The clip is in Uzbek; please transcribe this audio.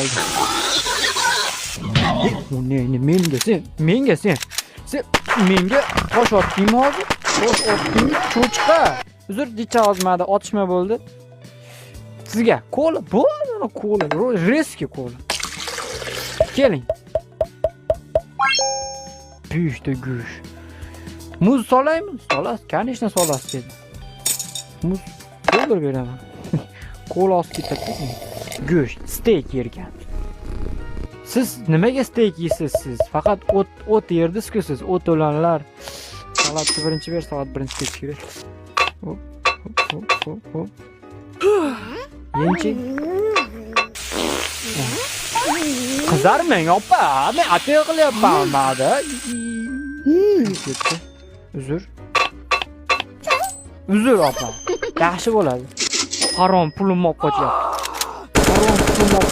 Qoldi. Ne, ne, menga sen, menga sen. Sen menga tosh otdingmi hozir? Tosh otdingmi, cho'chqa? Uzr, jicha ozmadi, otishma bo'ldi. Sizga kola bo'ldi, mana kola, резкий kola. Keling. Beshta go'sht. Muz solaymi? Solasiz, конечно, solasiz dedi. Muz to'ldirib beraman. Kola olib ketadi. Go'sht, steyk yergan. Siz nimaga steyk yeysiz siz? Faqat o't o't yerdingiz-ku siz, o't o'lanlar. Salatni birinchi ber, salat birinchi ketishi kerak. Hop, hop, hop, hop, hop. Yengchi. Qizarmang, opa, men apel qilyapman mada. Ketdi. Uzr. Uzr, opa. Yaxshi bo'ladi. Harom pulimni olib qochyapti.